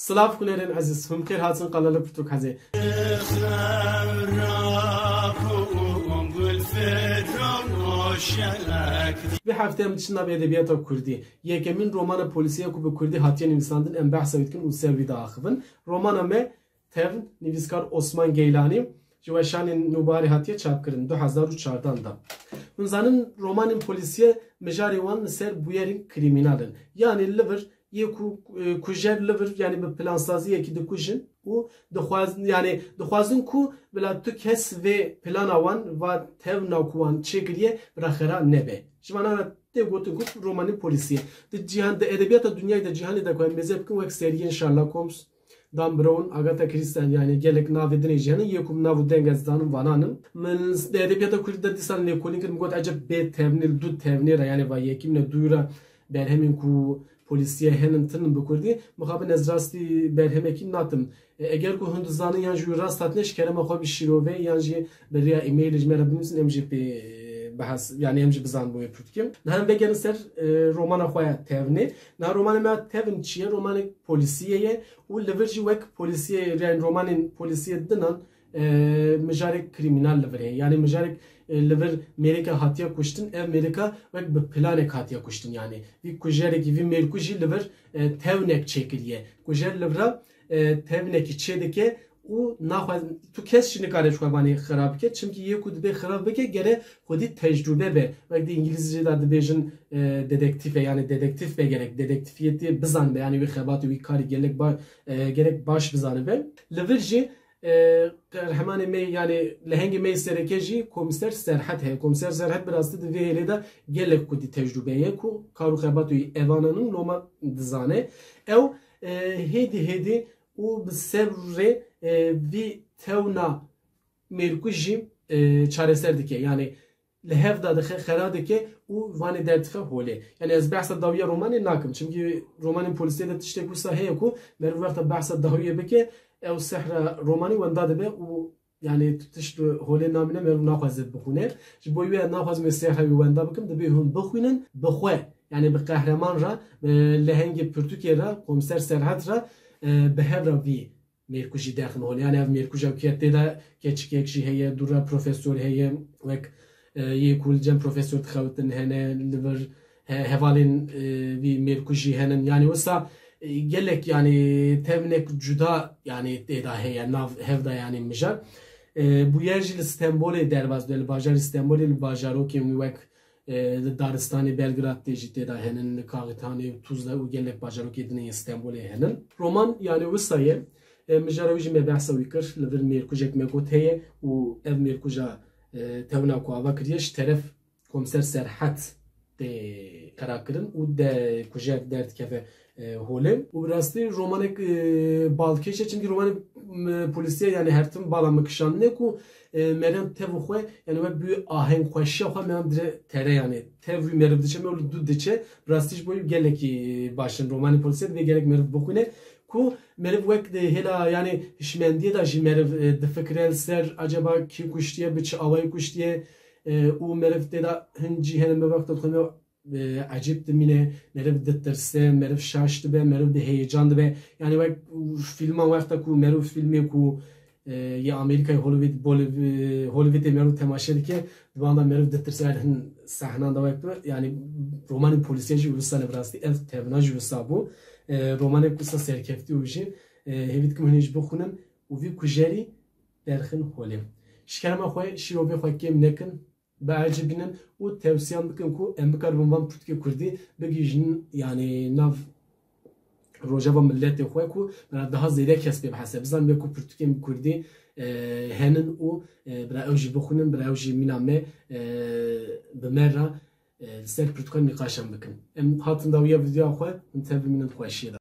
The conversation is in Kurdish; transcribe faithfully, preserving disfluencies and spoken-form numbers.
Silav hunerên ezîz, hûn xêr hatin kanala Pirtûk Hezê. Vê heftê em diçin nav edebiyata kurdî. Yekemîn romana polîsî ye ku bi kurdî hatiye nivîsandin, em behsa wî dikin û ser wî diaxivin. Romana me Tevn, nivîskar Osman Geylanî, ji weşanên nûbarê hatiye çapkirin, du hezar û çardan de. Hûn zanin romanên polîsî ye mijarê wan li ser bûyerên krîmînal in. Yanî li vir yê ku, e, kujer li vir, yanî bi plansaziyekî dikujin û dixwaz-, yanî dixwazin ku bila tu kes vê plana wan, va tevna ku wan çêkiriye, bila xera nebe. Ji vana re tê gotin ku romanên polîsî ye. Di cîhan, di edebiyata dinyayê de, cîhanê de ku em mêze bikin wek seriyên Sherlock Holmes, Dan Brown, Agatha Christie, yanî gelek navê dinê jî hene, yê ku min nav û deng ez dizanim vanan in. Min di edebiyata kurdî de dîsan lêkolîn kir, min got eceb bê tevnê, li du tevnê re, yanî va yekîm ne dû re berhemên ku polîsî ye henin tinin bi kurdî. Mixabin ez rastî berhemekî natim. E, eger ku hûn dizanin yan jî wî rast hatine, ji kerema xwe bi şîrove yan jî bi riya e-mailê ji me re binivîsin, em jî pê, e, behs, yanî em jî bizanin bo wê pirtûkê. Niha em vegerin ser, e, romana xwe ya Tevnê. Niha romanê me ya Tevn çi ye? Romanê polîsiyê ye û li vir jî wek polîsiyê, yanî romanên polîsiyê dinan, e, mijarek krîmînal li vir heye. Yanî mijarek, e, li vir mêreke hatiye kuştin, ev mêreka wek bi planek hatiye kuştin. Yanî vî kujerekî, vî mêrkujî li vir, e, tevnek çêkiriye. Kujer li vira, e, tevnekî çêdike û naxwe tu kes jî nikare ji xwe vanê xira bike. Çimkî yê ku dibê xira bike, gere xwedî tecrûbe be. Wek di îngilîzcê de dibêjin, e, dedektîf e, yanî dedektîf be gerek. Dedektîfiyetê bizanibe, yanî wî xebatê, wî karî gelek ba-, e, gerek baş bizanibe. Li vir jî, e, qehremanê me, yanî lehengê me yê sereke jî Komîser Serhet heye. Komîser Serhet bi rastî di vê hêlê de gelek xwedî tecrûbe ye ku kar û xebatê wî evanan in, loma dizane. Ew, e, hêdî hêdî û bi sebrê, e, vî tewna mêrkujî, e, çareser dike. Yanî li hev de dixe, xera dike û vanê derdixe holê. Yanî ez behsa dawiya romanê nakim. Çimkî romanên polîsiyê de tiştek wisa heye ku meriv wexta behsa dawiyê bike, ew sehra romanî wenda dibe û yanî tu tişt holê namîne, meriv naxwaze bixwîne. Ji bo wê naxwazim wê sehra wî wenda bikim, dibê hûn bixwînin, bi xwe, yanî bi qehreman re, bi lehengê pirtûkê re, Komîser Serhet re, e, bi hev re vî mêrkujî derxin holê. Yanî ev mêrkuja ku tê de keçikek jî heye, dû re profesor heye, wek, e, yê ku li cem profesor dixewitin hene, li vir he-, hevalên, e, vî mêrkujî henin. Yanî wisa, e, gelek, yanî tevnek cuda, yanî tê de heye, nav hev de, yanî mijar. E, bûyer jî li Stenbolê derbas dibe, li bajarê Stenbolê, li bajarokên wî wek, e, li daristanê Belgrad tê jî tê de henin, li Kaxîtanê û Tuzla û gelek bajarokê din ê Stenbolê henin. Roman, yanî wisa ye, e, mijara wî jî me behsa wî kir, li vir mêrkujek me got heye û ev mêrkuja, e, tewna ku ava kiriye ji teref Komser Serhet tê qera kirin û de kujer derdikeve, e, holê. Û bi rastî romanek, e, balkêş e, çimkî romanê, m, polîsî ye, yanî her tim bala min kişandine ku, e, meriv tev û xwe, yanî wek bi aheng xweşiya xwe meriv dire tere, yanî tev wî meriv diçe, meriv li dû diçe. Bi rastî ji bo wî gelekî baş in romanê polîsî ye, divê gelek meriv bixwîne. Ku meriv wek di hêla, yanî hişmendiyê de jî meriv, e, difikire li ser acaba kî kuştiye, bi çi awayî kuştiye, e, û meriv tê de hin cî hene me wexta dixwe me, e, ecêb dimîne, meriv ditirse, meriv şaş dibe, meriv bi heyecan dibe. Yanî wek fîlman wexta ku meriv fîlmê ku, e, yê Amerîkayê Hollywood, Bollywood, Hollywoodê meriv temaşe dike, di van de meriv ditirse, her hin sehnan de wek bi, yanî romanê polîsî ye jî wisa ne bi rastî, ev tevna jî wisa bû. E, romanek wisa serkeftî û jî, e, hêvî dikim hûn ê jî bixwînin û vî kujerî derxin holê. Ji kerema xwe şîrovê xwe kêm nekin, biecibînin û tewsiyan bikin ku em bikaribin van pirtûkê kurdî bigihîjin, yanî nav rojeva miletê xwe ku bira daha zêde kes pê bihese. Bizanin wê ku pirtûkên kurdî, e, henin û, e, bira ew jî bixwînin, bira ew jî mîna me, e, bi me re, e, li ser pirtûkan nîqaşan bikin. Em hatin dawiya vîdeoya xwe, hûn tev bimînin xweşiyê de.